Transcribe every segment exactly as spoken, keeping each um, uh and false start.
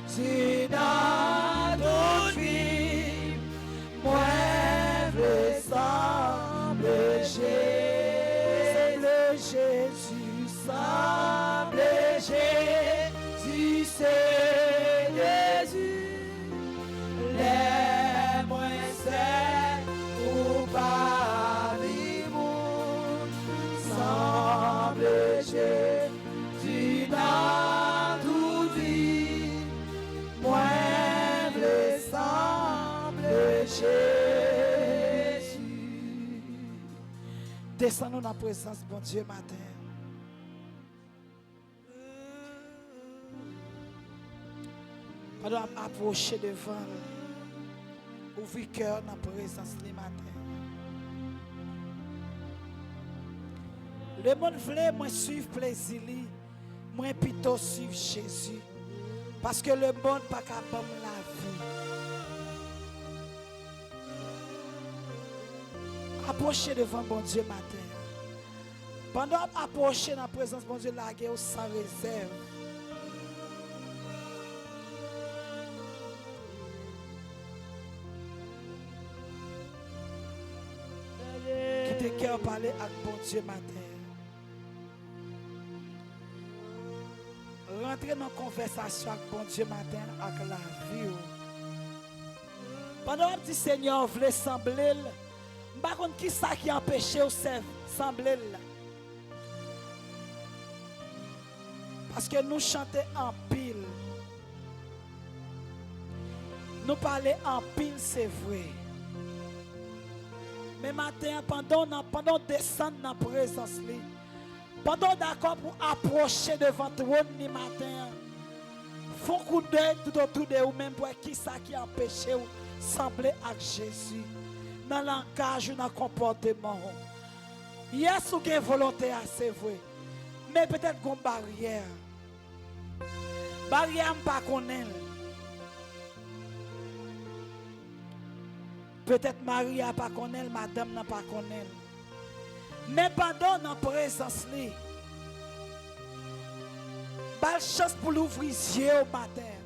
Jezi nan tout vi m, mwen vle sanble Jezi. Sanble Jezi. Sanble Jezi, se dezi. Lè mwen sèl ou pa vi moun. Sanble Jezi nan tout vi m, mwen vle sanble Jezi. Desann nou nan prezans Bondye maten an. Pandan w ap apwoche devan l, ouvri kè w nan prezans li maten. Lemonn vle mwen swiv plezi li, mwen pito swiv Jezi, paske lemonn pa ka ban m lavi. Apwoche devan Bondye maten an. Pandan w ap apwoche nan prezans Bondye, lage w san rezèv. Kite kè w pale ak Bondye maten an. Rantre nan konvèsasyon ak Bondye maten an ak lavi w. Pandan w ap di Senyè w vle sanble l, m pa konn kisa ki anpeche w sèv, sanble l la. Paske nou chante anpil. Nou pale anpil, se vre. Men maten an, pandan w nan, pandan w desann nan prezans li, pandan w dakò pou apwoche devan twòn li maten an, fè yon koudèy toutotou de ou menm pou wè kisa ki anpeche w sanble ak Jezi nan langaj ou, nan konpòteman w. Yès, ou gen volonte a, se vre, men petèt gon baryè. Baryè a, m pa konnen l. Petèt mari a pa konnen l, madanm nan pa konnen l. Men pandan w nan prezans li, ba l chans pou l ouvri zye w maten an.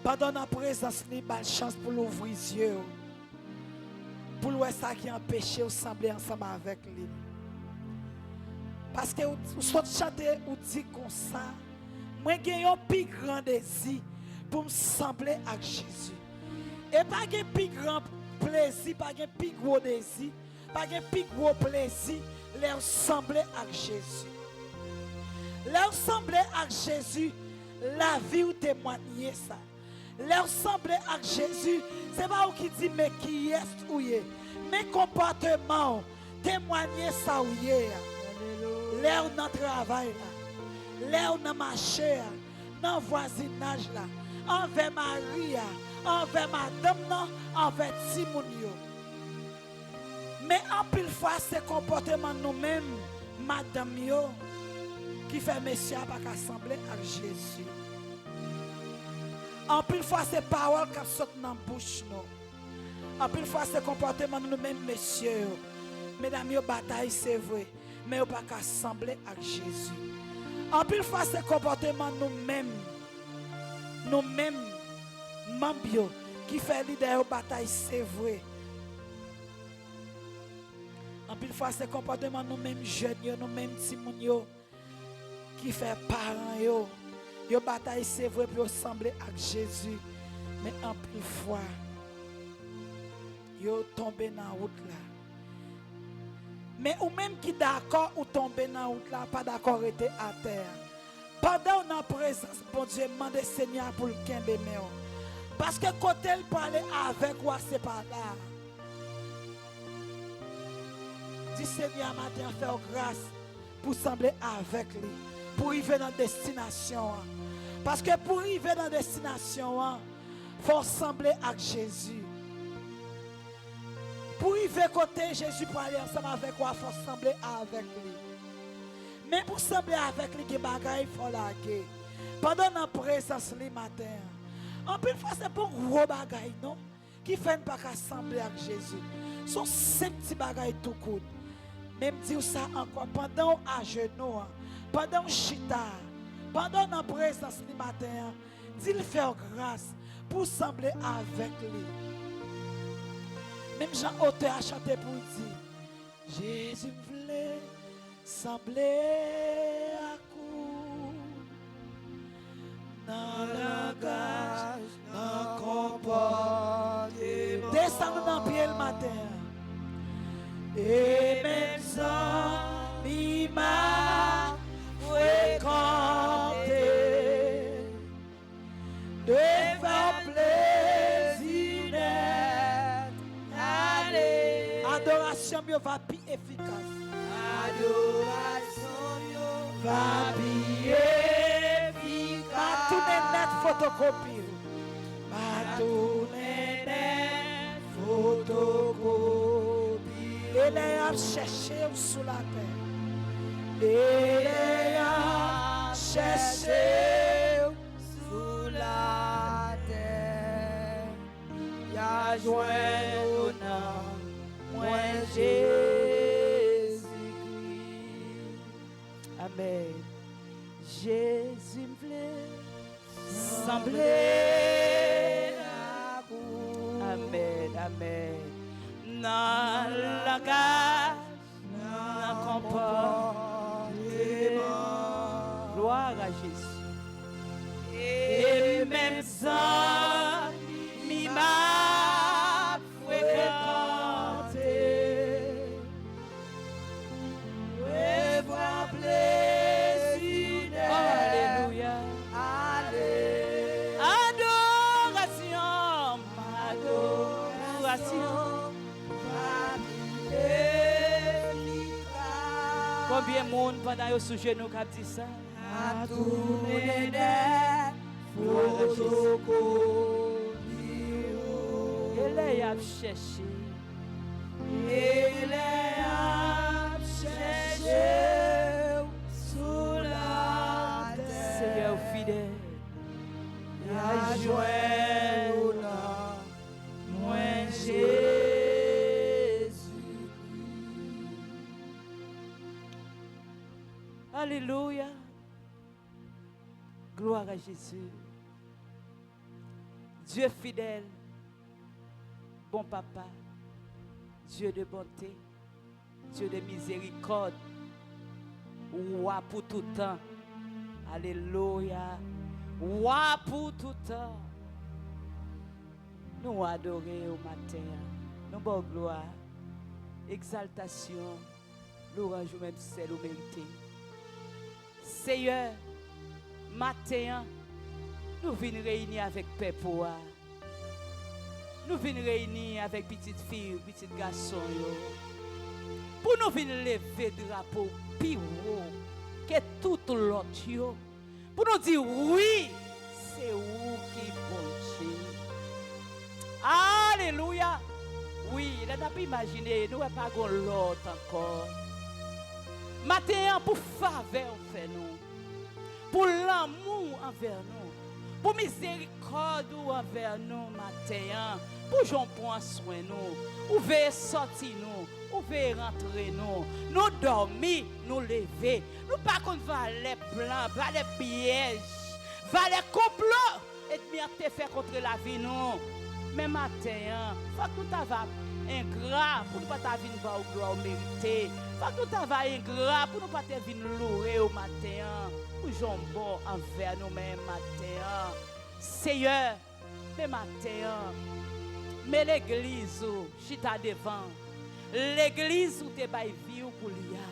Pandan w nan prezans li, ba l chans pou l ouvri zye w, pou l wè sa ki anpeche w sanble ansanm avèk li. Paske ou, ou sot chante, ou di konsa, mwen gen yon pi gran dezi pou m sanble ak Jezi. E pa gen pi gran plezi, pa gen pi gwo dezi, pa gen pi gwo plezi lè w sanble ak Jezi. Lè w sanble ak Jezi, lavi w temwanye sa. Lè w sanble ak Jezi, se pa ou ki di men kiyès ou ye, men konpòteman w temwanye sa w ye a. Lè w nan travay la, lè w nan mache a, nan vwazinaj la, anvè mari a, anvè madanm nan, anvè timoun yo. Men anpil fwa, se konpòteman nou menm, madanm yo, ki fè mesye a pa ka sanble ak Jezi. Anpil fwa, se pawòl k ap sot nan bouch nou. Anpil fwa, se konpòteman nou menm, mesye yo. Medam yo batay, se vre, men yo pa ka sanble ak Jezi. Anpil fwa, se konpòteman nou menm, nou menm, manm yo, ki fè lidè yo batay, se vre. Anpil fwa, se konpòteman nou menm jèn yo, nou menm timoun yo, ki fè paran yo, yo batay, se vre, pou yo sanble ak Jezi, men anpil fwa, yo tonbe nan wout la. Men ou menm ki dakò ou tonbe nan wout la, pa dakò rete atè a. Pandan w nan prezans Bondye, mande Senyè a pou l kenbe men w. Paske kote l prale avèk ou a, se pa la. Di Senyè a maten an fè w gras pou w sanble avèk li, pou w rive nan destinasyon an. Paske pou w rive nan destinasyon an, fò w sanble ak Jezi. Pou w rive kote Jezi prale ansanm avèk ou a, fò w sanble avèk li. Men pou w sanble avèk li, gen bagay fò w lage. Pandan w nan prezans li maten an, anpil fwa se pa yon gwo bagay non ki fè n pa ka sanble ak Jezi. Se yon senp ti bagay tou kout. Men m di w sa ankò, pandan w ajenou an, pandan w chita a, Pandan w nan prezans li maten an, di l fè w gras pou w sanble avèk li. Menm jan otè a chante pou l di, Jezi, m vle sanble ak ou nan langaj, nan konpòteman. Desann nan pye l maten an. E menm zanmi m ap frekante, de fè w plezi nèt. Ale. Adorasyon m yo va pi efikas. Adorasyon yo va pi efikas. Ma tounen nèt fotokopi. Ma tounen nèt fotokopi. E lè y ap chèche w sou latè. E lè y ap chèche w sou latè. Y a jwenn ou nan mwen, Jezikri. Amèn. Jezi, m vle sanble ak ou. Amèn, amèn. Nan langaj, nan konpòteman. Glwa a Jezi. E menm zanmi m ap frekante, revwa plezi nèt. Alelouya. Ale. Adorasyon, adorasyon. Konbyen moun pandan yo sou jenou k ap di sa? A tounen nèt fotokopi w. E lè y ap chèche. E lè y ap chèche w sou latè. Seyè, w fidèl. Y a jwenn ou nan mwen, Jezikri. Alelouya. Gloire à Jésus. Dieu fidèle, bon papa, Dieu de bonté, Dieu de miséricorde, wa pou tout tan. Alelouya. Wa pou tout tan. Nou adore w maten an. Nou ba w glwa, egzaltasyon, lwanj ou menm sèl ou merite. Seyè, maten an, nou vin reyini avèk pèp ou a. Nou vin reyini avèk pitit fi yo, pitit gason yo. Pou nou vin leve drapo pi wo ke tout lòt yo. Pou nou di, wi, se ou ki Bondye. Alelouya! Wi, lè n ap imajine, nou wè pa gon lòt ankò. Maten an, pou favè w fè nou, pou lanmou w anvè nou, pou mizerikòd ou anvè nou maten an, pou jan w pran swen nou, ou veye sòti nou, ou veye rantre nou, nou dòmi, nou leve, nou pa konn valè plan, valè pyèj, valè konplo ènmi an te fè kont lavi nou. Men maten an, fòk nou ta va engra pou nou pa ta vin ba w glwa ou merite. Fòk nou ta va engra pou nou pa te vin loure w maten an pou jan w bon anvè nou menm maten an. Seyè, men maten an, men legliz ou chita devan. Legliz ou te bay vi w pou li a.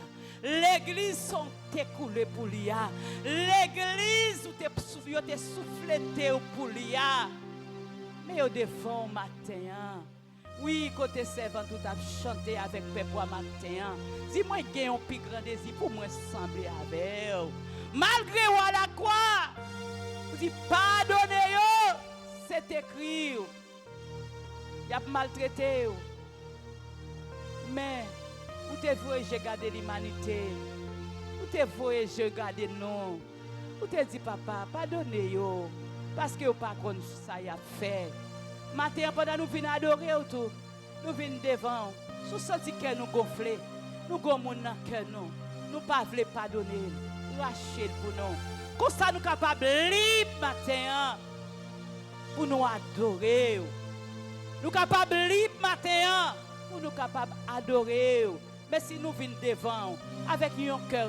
Legliz san w te koule pou li a. Legliz ou te sou-, yo te souflete w pou li a. Men yo devan w maten an. Wi, kote sèvant ou t ap chante avèk pèp ou a maten an. Di, mwen gen yon pi gran dezi pou mwen sanble avè w. Malgre w alakwa, ou di, padone yo, se te kri w. Y ap maltrete w. Men, ou te voye je gade limanite. Ou te voye je gade nou. Ou te di, papa, padone yo, paske yo pa konn sa y ap fè. Maten an, pandan nou vin adore w tou, nou vin devan w. Si w santi kè nou gonfle, nou gon moun nan kè nou, nou pa vle padone l, rache l pou nou. Konsa nou kapab lib maten an pou nou adore w. Nou kapab lib maten an pou nou kapab adore w. Men si nou vin devan w avèk yon kè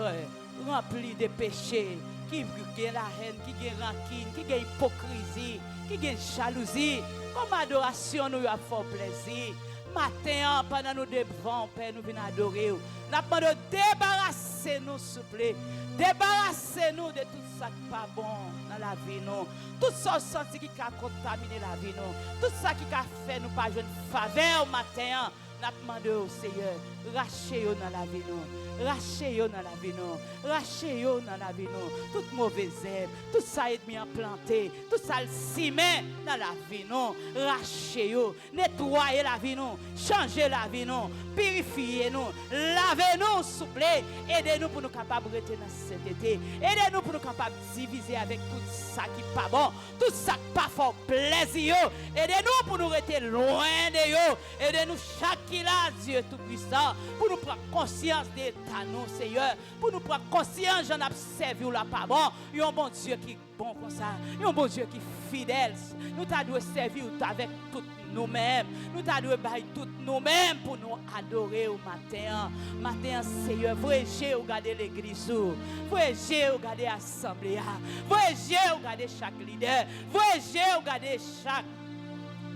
ranpli de peche, ki gen lahèn, ki gen rankin, ki gen ipokrizi, ki gen jalouzi, kòman adorasyon nou yo ap fè w plèzi? Maten an, pandan nou devan w, Pè, nou vin adore w. N ap mande w debarase nou, souple. Debarase nou de tout sa k pa bon nan lavi nou. Tout sa w santi ki ka kontamine lavi nou. Tout sa ki ka fè nou pa jwenn favè w maten an. N ap mande w, Seyè, rache yo nan lavi nou. Rache yo nan lavi nou. Rache yo nan lavi nou. Tout move zèb, tout sa ènmi an plante, tout sa l simen nan lavi nou, rache yo. Netwaye lavi nou, chanje lavi nou, pirifye nou, lave nou, souple. Ede nou pou nou kapab rete nan sentete. Ede nou pou nou kapab divize avèk tout sa ki pa bon, tout sa k pa fè w plèzi yo. Ede nou pou nou rete lwen de yo. Ede nou chak ki la, Dye Toupisan, pou nou pran konsyans de eta nou, Seyè, pou nou pran konsyans jan n ap sèvi w la pa bon. Yon Bondye ki bon konsa, yon Bondye ki fidèl. Nou ta dwe sèvi w avèk tout nou menm. Nou ta dwe bay tout nou menm pou nou adore w maten an. Maten an, Seyè, voye je w gade legliz ou. Voye je w gade asanble a. Voye je w gade chak lidè. Voye je w gade chak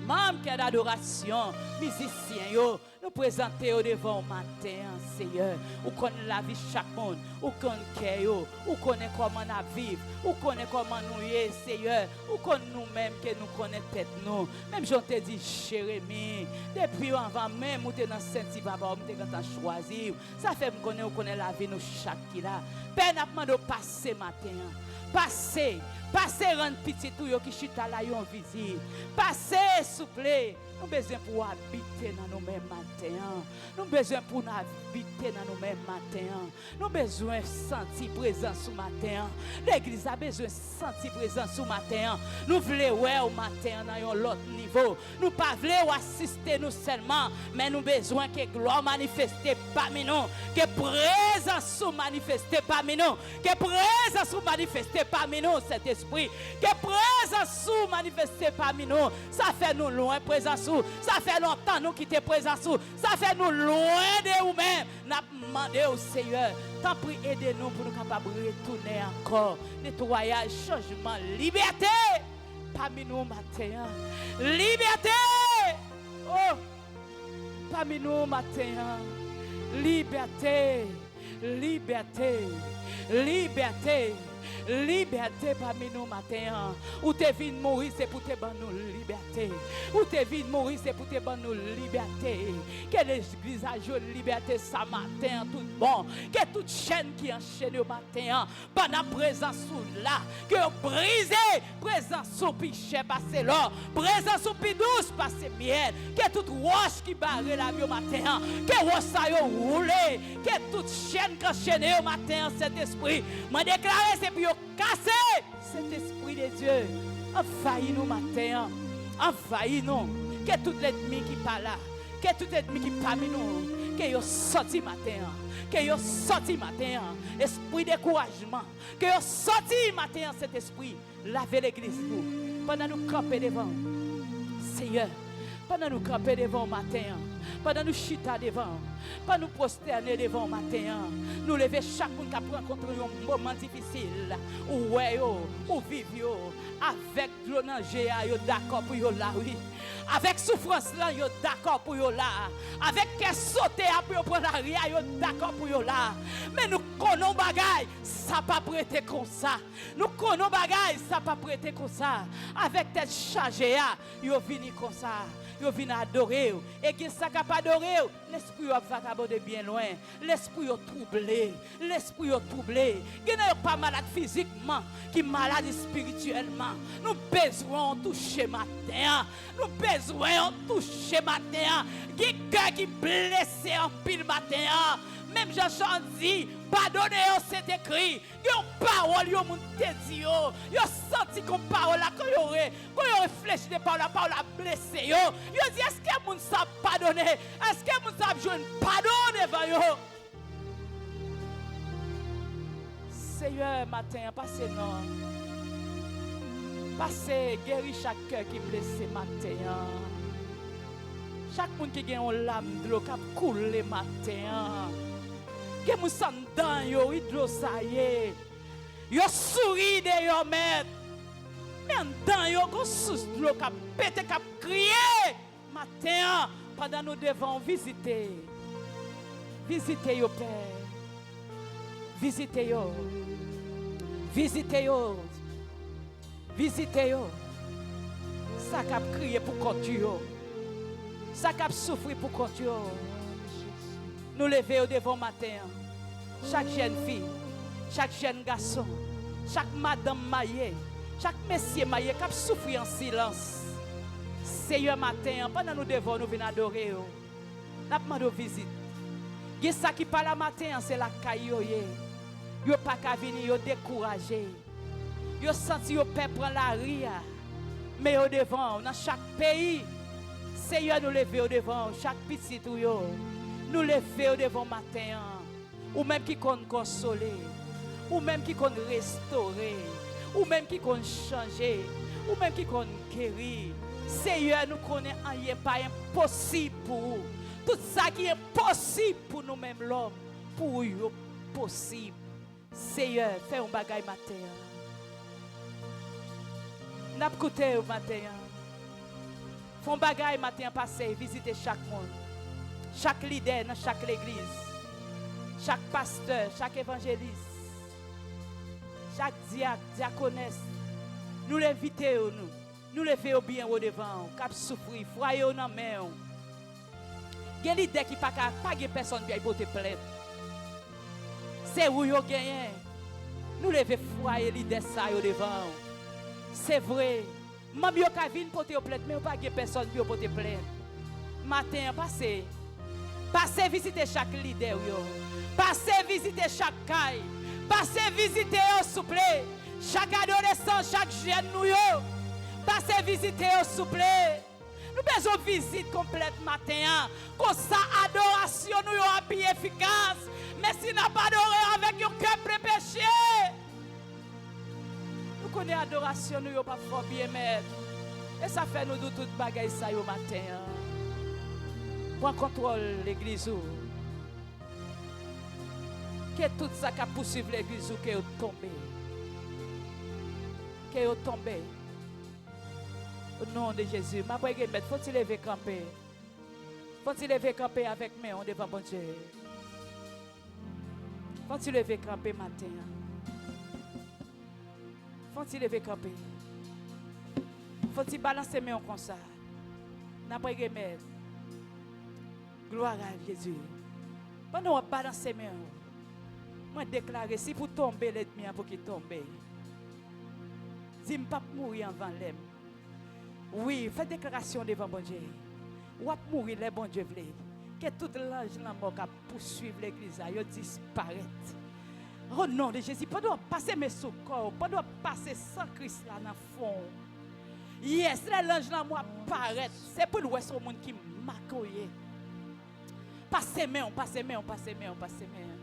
manm kè dadorasyon, mizisyen yo. Nou prezante yo devan w maten an, Seyè. Ou konn lavi chak moun. Ou konn kè yo. Ou konnen kòman n ap viv. Ou konnen kòman nou ye, Seyè. Ou konn nou menm ke nou konnen tèt nou. Menm jan w te di Jeremi, depi anvan menm ou te nan senti papa w, m te gentan chwazi w. Sa fè m konnen ou konnen lavi nou chak ki la. Pè, n ap mande w pase maten an. Pase, pase rann pitit ou yo ki chita la yon vizit. Pase, souple. Nou bezwen pou w abite nan nou menm maten an. Nou bezwen pou n abite nan nou menm maten an. Nou bezwen santi prezans ou maten an. Legliz la bezwen santi prezans ou maten an. Nou vle wè w maten an nan yon lòt nivo. Nou pa vle w asiste nou sèlman, men nou bezwen ke glwa w manifeste pami nou, ke prezans ou manifeste pami nou, ke prezans ou manifeste pami nou, Sentespri, ke prezans ou manifeste pami nou. Sa fè nou lwen prezans ou. Sa fè lontan nou kite prezans ou. Sa fè nou lwen de ou menm. N ap mande w, Seyè, tanpri ede nou pou nou kapab retounen ankò. Netwayaj, chanjman, libète pami nou maten an. Libète! Oh! Pami nou maten an. Libète! Libète! Libète! Libète pami nou maten an. Ou te vin mouri, se pou te ban nou libète. Ou te vin mouri, se pou te ban nou libète. Ke legliz la jwenn libète sa maten an tout bon. Ke tout chèn ki anchene yo maten an, pandan prezans ou la, ke yo brize. Prezans ou pi chè pase lò. Prezans ou pi dous pase myèl. Ke tout wòch ki bare lavi yo maten an, ke wòch sa yo woule. Ke tout chèn k anchene yo maten an, Sentespri, mwen deklare se pou yo kase. Sentespri de Dye, anvayi nou maten an. Anvayi nou. Ke tout lènmi ki pa la, ke tout lènmi ki pami nou, ke yo sòti maten an. Ke yo sòti maten an. Espri dekourajman, ke yo sòti maten an, Sentespri. Lave legliz nou. Pandan nou kanpe devan w, Seyè, pandan nou kanpe devan w maten an, pandan nou chita devan w, pandan nou pwostène devan w maten an, nou leve chak moun k ap rankontre yon moman difisil. Ou wè yo, ou viv yo. Avèk dlo nan je a, yo dakò pou yo la, wi. Avèk soufrans lan, yo dakò pou yo la. Avèk kè sote a, pou yo pran lari a, yo dakò pou yo la. Men nou konnen yon bagay, sa p ap rete konsa. Nou konnen yon bagay, sa p ap rete konsa. Avèk tèt chaje a, yo vini konsa. Yo vin adore w. E gen sa k ap adore w, lespri yo ap vakabonde byen lwen. Lespri yo twouble. Lespri yo twouble. Gen nan yo pa malad fizikman, ki malad espirityèlman. Nou bezwen w touche maten an. Nou bezwen w touche maten an. Gen kè ki blese anpil maten an. Menm jan Jan di, padone yo, Sentespri. Gen yon pawòl yon moun te di yo. Yo santi kon pawòl la, kan yo re, kan yo reflechi de pawòl la, pawòl la blese yo. Yo di, èske moun sa ap padone? Èske moun sa ap jwenn padon devan yo? Seyè, maten an, pase non. Pase, geri chak kè ki blese maten an. Chak moun ki gen yon lam dlo k ap koule maten an. Gen moun se anndan yo, wi, dlo sa ye. Yo souri deyò, mèt. Men anndan yo, gon sous dlo k ap pete, k ap kriye. Maten an, pandan nou devan w, vizite. Vizite yo, Pè. Vizite yo. Vizite yo. Vizite yo. Sa k ap kriye pou kont yo. Sa k ap soufri pou kont yo. Nou leve yo devan w maten an. Chak jèn fi, chak jèn gason, chak madanm marye, chak mesye marye k ap soufri an silans. Seyè, maten an, pandan nou devan w, nou vin adore w. N ap mande w vizit. Gen sa ki pa la maten an, se lakay yo ye. Yo pa ka vini, yo dekouraje. Yo santi yo pè pran lari a. Men yo devan w nan chak peyi. Seyè, nou leve yo devan w, chak pitit ou yo. Nou leve yo devan w maten an. Ou menm ki konn konsole. Ou menm ki konn restore. Ou menm ki konn chanje. Ou menm ki konn geri. Seyè, nou konnen anyen pa enposib pou ou. Tout sa ki enposib pou nou menm lòm, pou ou yo posib. Seyè, fè yon bagay maten an. N ap koute w maten an. Fè yon bagay maten an, pase vizite chak moun. Chak lidè nan chak legliz. Chak pastè, chak evanjelis. Chak dyak, dyakonès. Nou envite yo, nou. Nou leve yo byen wo devan w, k ap soufri, fwaye yo nan men w. Gen lidè ki pa ka, pa gen pèsòn pou y al pote plent. Se ou yo genyen. Nou leve fwaye lidè sa yo devan w. Se vre, manm yo ka vin pote yo plent, men yo pa gen pèsòn pou yo pote plent. Maten an, pase. Pase vizite chak lidè w yo. Pase vizite chak kay. Pase vizite yo, souple. Chak adolesan, chak jèn nou yo. Pase vizite yo, souple. Nou bezwen vizit konplèt maten an. Konsa, adorasyon nou yo ap pi efikas. Men si n ap adore avèk yon kè plen peche, nou konnen adorasyon nou yo p ap fè w byen, mèt. E sa fè nou di w tout bagay sa yo maten an. Pran kontwòl legliz ou. Ke tout sa k ap pouswiv legliz ou, ke yo tonbe. Ke yo tonbe. O non de Jezi, m ap rege mèt, fò ti leve kanpe. Fò ti leve kanpe avèk men w devan Bondye. Fò ti leve kanpe maten an. Fò ti leve kanpe. Fò ti balanse men w konsa. N ap rege mèt. Glwa a Jezi. Pandan w ap balanse men w, mwen deklare, si pou tonbe, lènmi an pou ki tonbe. Di, "M p ap mouri anvan lè m." Wi, fè deklarasyon devan Bondye. W ap mouri lè Bondye vle. Ke tout lanj lanmò k ap pouswiv legliz la, yo disparèt. O non de Jezi, pandan w ap pase men sou kò w, pandan w ap pase san Kris la nan fwon w. Yes, lè lanj lanmò ap parèt, se pou l wè se yon moun ki make w ye. Pase men w, pase men w, pase men w, pase men w.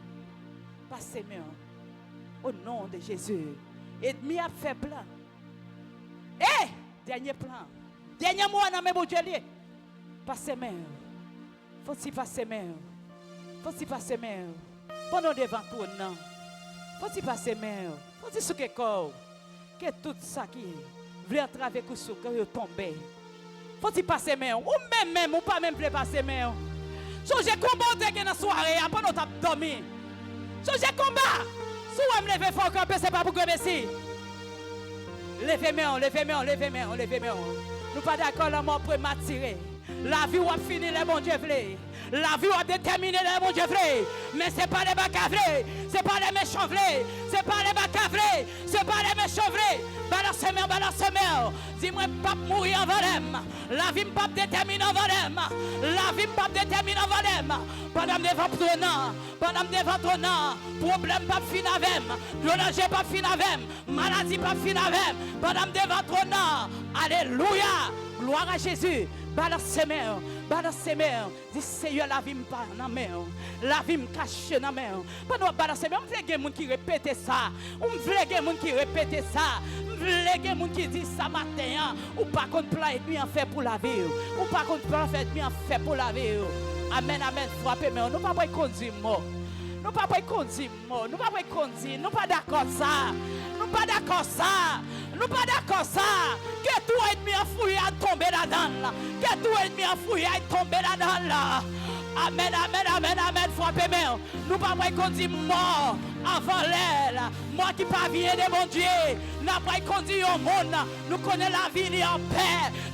Pase men w. O non de Jezi. Ènmi ap fè plan. E! Dènye plan. Dènye mo a nan men Bondye l ye. Pase men w. Fò ti pase men w. Fò ti pase men w. Pandan w devan twòn nan. Fò ti pase men w. Fò ti souke kò w. Ke tout sa ki vle antrave kou sou kè yo tonbe. Fò ti pase men w. Ou menm menm, ou pa menm vle pase men w. Sonje konba w te gen nan sware a pandan w t ap dòmi. Sonje konba. Si w wè m leve fè w kanpe, se pa pou granmesi. Leve men w, leve men w, leve men w, leve men w. Nou pa dakò lanmò prematire. Lavi w ap fini lè Bondye vle. Lavi w ap detèmine lè Bondye vle. Men se pa lè baka vle. Se pa lè mechan vle. Se pa lè baka vle. Se pa lè mechan vle. Balanse men w, balanse men w. Di, "Mwen p ap mouri anvan lè m. Lavi m p ap detèmine anvan lè m. Lavi m p ap detèmine anvan lè m." Pandan m devan twòn nan, pandan m devan twòn nan, pwoblèm p ap fin avè m. Dlo nan je p ap fin avè m. Maladi p ap fin avè m pandan m devan twòn nan. Alelouya! Glwa a Jezi! Balanse men w, balanse men w. Di, Seyè, lavi m pa nan men w. Lavi m kache nan men w. Pandan w ap balanse men w, m vle gen moun ki repete sa. M vle gen moun ki repete sa. M vle gen moun ki di sa maten an. Ou pa konn plan ènmi an fè pou lavi w. Ou pa konn plan ènmi an fè pou lavi w. Amèn, amèn. Frape men w. Nou pa pral kondi mò. Nou pa pral kondi mò. Nou pa pral kondi. Nou pa dakò sa. Nou pa dakò sa. Nou pa dakò sa. Ke twou ènmi an fouye a tonbe ladan l. Ke twou ènmi an fouye a tonbe ladan l. Amèn, amèn, amèn, amèn. Frape men w. Nou pa pral kondi mò avan lè l. Mò ki pa vin ede Bondye. N ap pral kondi yon moun. Nou konnen lavi li anpè.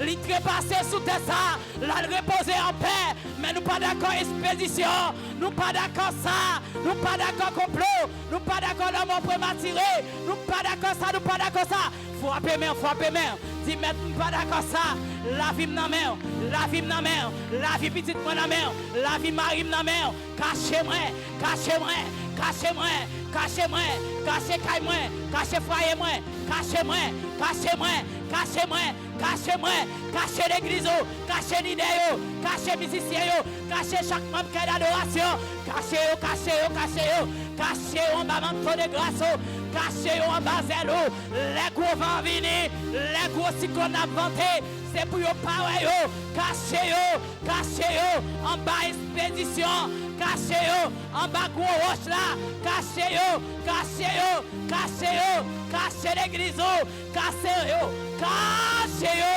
Li trepase sou tè sa. L al repoze anpè. Men nou pa dakò espedisyon. Nou pa dakò sa. Nou pa dakò konplo. Nou pa dakò lanmò prematire. Nou pa dakò sa. Nou pa dakò sa. Frape men w, frape men w. Di, Mèt, m pa dakò sa. Lavi m nan men w. Lavi m nan men w. Lavi pitit mwen nan men w. Lavi mari m nan men w. Kache mwen, kache mwen, kache mwen, kache mwen, kache kay mwen, kache fwaye mwen, kache mwen, kache mwen, kache mwen, kache mwen, kache legliz ou, kache lidè yo, kache mizisyen yo, kache chak manm kay dadorasyon, kache yo, kache yo, kache yo, kache yo anba manto de gras ou, kache yo anba zèl ou, lè gwo van an vini, lè gwo siklòn ap vante, se pou yo pa wè yo, kache yo, kache yo anba espedisyon, kache yo anba gwo wòch la, kache yo, kache yo, kache yo, kache legliz ou, kache yo, kache yo,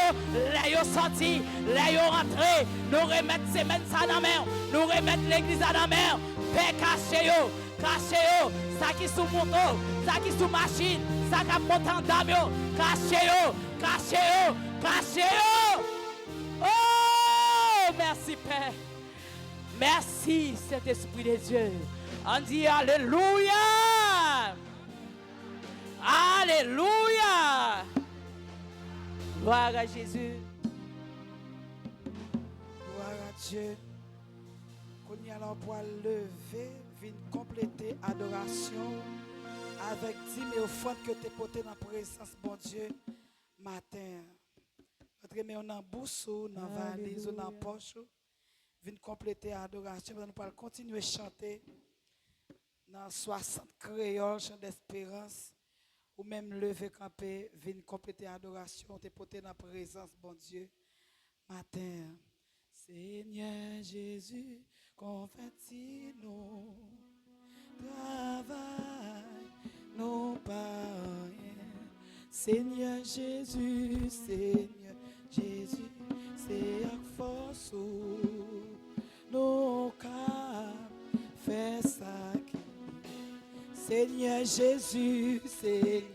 lè yo sòti, lè yo rantre, nou remèt semèn sa nan men w, nou remèt legliz la nan men w, Pè kache yo, kache yo, sa ki sou moto, sa ki sou machin, sa k ap monte an dam yo, kache yo, kache yo, kache yo. Oh, mèsi, Pè. Mèsi, Sentespri de Dye. Ann di alelouya. Alelouya. Glwa a Jezi. Glwa a Dye. Kounye a la, w pral leve, vin konplete adorasyon w avèk dim e ofrann ke w te pote nan prezans Bondye maten an. Rantre men w nan bous ou, nan valiz ou, nan pòch ou. Vin konplete adorasyon, pandan nou pral kontinye chante nan swasant kreyòl, chan desperans. Ou menm leve kanpe, vin konplete adorasyon w te pote nan prezans Bondye maten an. Senyè Jezi, konvèti nou. Travay nou pa anyen. Senyè Jezi, Senyè Jezi, se ak fòs ou nou ka fè sa ki byen. Senyè Jezi, Senyè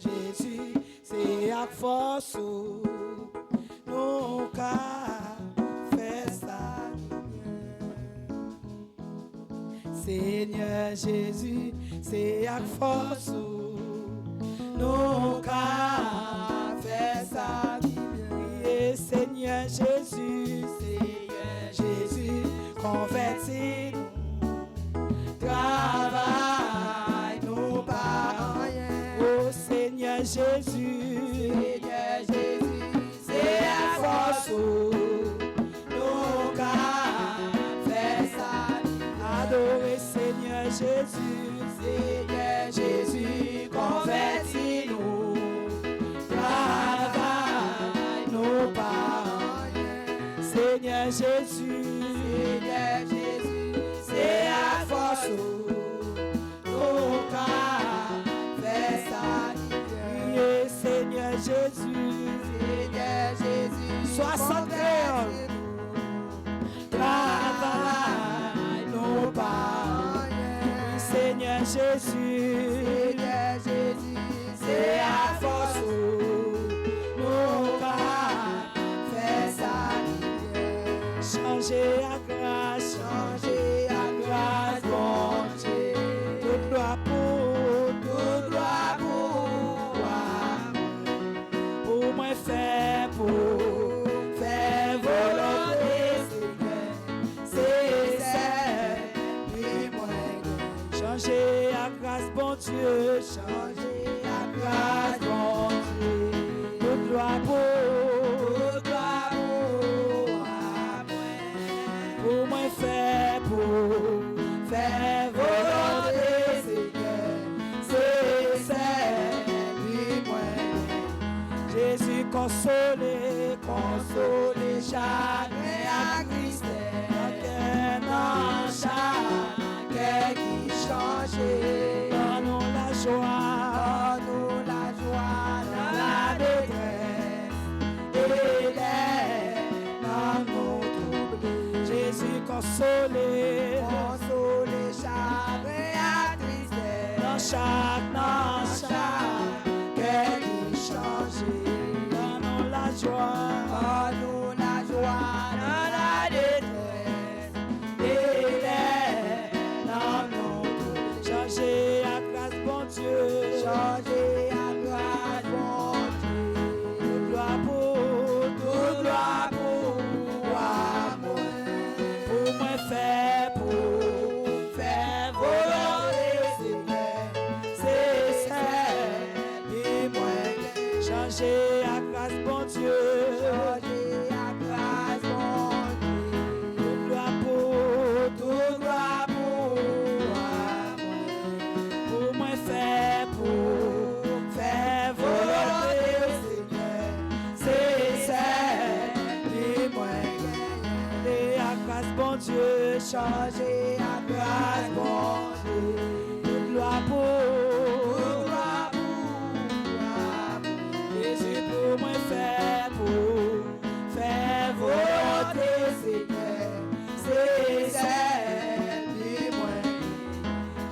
Jezi, se ak fòs ou nou ka fè sa ki byen. Senyè Jezi, se ak fòs ou nou ka fè sa ki byen. Priye Senyè Jezi, Senyè Jezi, konvèti nou. Travay nou pa anyen. O Senyè Jezi, Senyè Jezi, se ak fòs ou nou ka fè sa. Adore Senyè Jezi. Senyè Jezi, konvèti nou. Travay nou pa anyen. Senyè Jezi. Senyè Jezi, se ak fòs ou nou ka fè sa ki byen. Priye Senyè Jezi. Senyè Jezi, swasant kreyòl. Travay nou pa anyen. Wi, Senyè Jezi. Senyè Jezi, se ak fòs ou nou ka fè sa ki byen. Chanje ak gras, chanje ak gras, Bondye. Tout glwa pou ou, tout glwa pou ou, papa. Pou mwen fè, pou fè volonte Senyè, se sèvi mwen gen. Chanje ak gras Bondye. Jezi konsole, konsole chagren ak tristès. Nan kè, nan chak kè ki chanje. Ban nou lajwa, ban nou lajwa nan ladetrès. E lè nanm nou twouble. Jezi konsole, konsole chagren ak tristès. Nan chak, nan chak kè ki chanje. Ban nou lajwa, ban nou lajwa nan ladetrès. E lè nanm nou twouble. Chanje ak gras Bondye. Chanje ak gras Bondye. Tout glwa pou, tout glwa pou ou, a mwen. Pou mwen fè, pou fè volonte Senyè. Se sèl bi mwen. Chanje ak gras Bondye. Chanje ak gras Bondye. Tout glwa pou, tout glwa pou ou, a mwen. Pou mwen fè, pou fè volonte Senyè. Se sèl bi mwen genyen. E ak gras Bondye. Chanje ak gras Bondye. Tout glwa pou, tout glwa pou, a mwen. Jezi pou mwen fè, pou fè volonte Senyè. Se sèl bi mwen.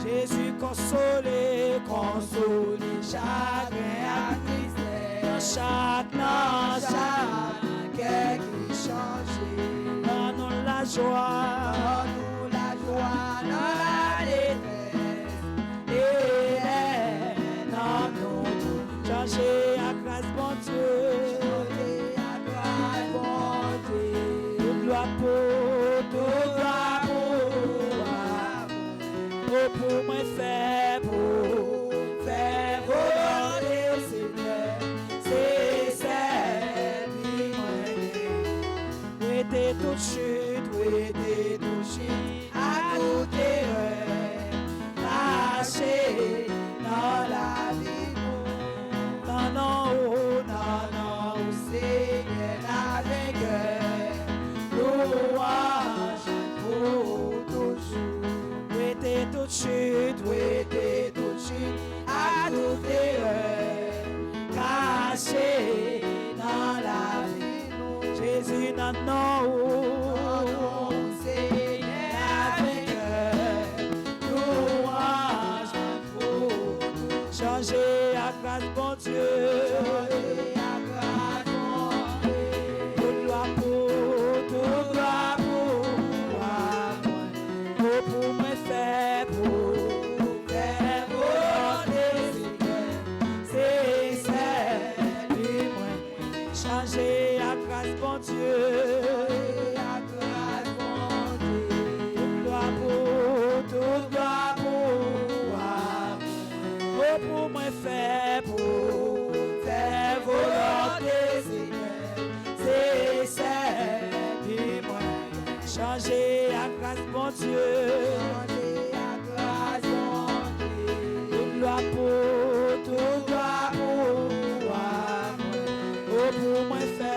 Jezi konsole, konsole chagren ak tristès. Nan chak, nan chak kè ki chanje. Ban nou lajwa, ban nou lajwa nan ladetrès. E lè nanm nou twouble. Chanje ak gras Bondye. Chanje ak gras Bondye. Tout glwa pou, tout glwa pou, a mwen. O pou mwen fè, pou fè volonte Senyè. Se sèl bi mwen genyen. Wete tout chit, wete tout chit ak tout erè kache nan lavi nou. Nan non ou, nan non ou, Senyè, n a venkè. Lwanj pou ou toujou. Wete tout chit, wete tout chit ak tout erè kache nan lavi nou. Jezi, nan non ou. Nan non ou, Senyè, n a venkè. Lwanj pou ou. Chanje ak gras Bondye. Chanje ak gras Bondye. Tout glwa pou, tout glwa pou ou, a mwen. O pou mwen fè, pou fè volonte Senyè. Se sèl bi mwen. Chanje ak gras Bondye. Chanje ak gras Bondye. Tout glwa pou, tout glwa pou ou, a mwen. O pou mwen fè, pou fè volonte Senyè. Se sèl bi mwen. Chanje ak gras Bondye. Chanje ak gras Bondye. Tout glwa pou, tout glwa pou ou, a mwen. O pou mwen fè,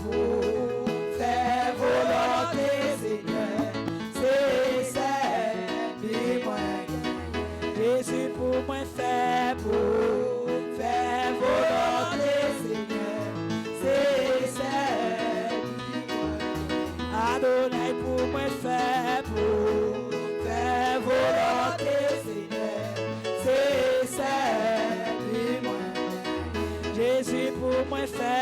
pou fè volonte Senyè. Se sèl bi mwen genyen. Jezi pou mwen fè, pou fè volonte Senyè. Se sèl bi mwen genyen. Adonay pou mwen fè, pou fè volonte Senyè. Se sèl bi mwen genyen. Jezi pou mwen fè,